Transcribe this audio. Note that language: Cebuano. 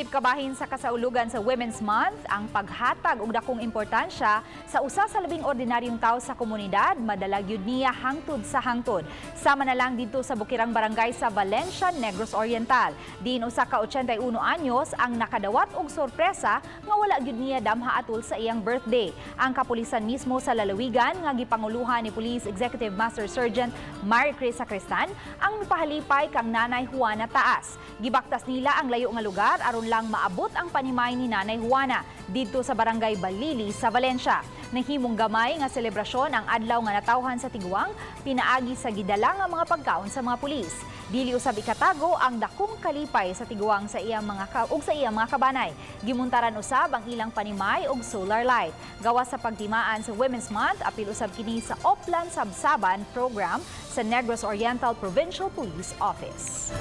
Isip kabahin sa kasaulugan sa Women's Month, ang paghatag og dakong importansya sa usa sa labing ordinaryong tawo sa komunidad, madala gyud niya hangtod sa hangtod. Sama na lang didto sa Bukirang Barangay sa Valencia, Negros Oriental. Diin usa ka 81 anyos ang nakadawat og sorpresa nga wala gyud niya damha atul sa iyang birthday. Ang kapulisan mismo sa lalawigan nga gipanguluhan ni Police Executive Master Sergeant Mary Chris Sacristan ang mipahalipay kang Nanay Juana Taas. Gibaktas nila ang layo nga lugar aron lang maabot ang panimay ni Nanay Juana didto sa Barangay Balili sa Valencia. Nahimong gamay nga selebrasyon ang adlaw nga natawhan sa tiguang pinaagi sa gidala nga mga pagkaon sa mga pulis. Dili usab ikatago ang dakong kalipay sa tiguang sa iyang mga ka, ug sa iyang mga kabanay. Gimuntaran usab ang ilang panimay og solar light. Gawas sa pagtimaan sa Women's Month, apil usab kini sa Oplan Sabsaban program sa Negros Oriental Provincial Police Office.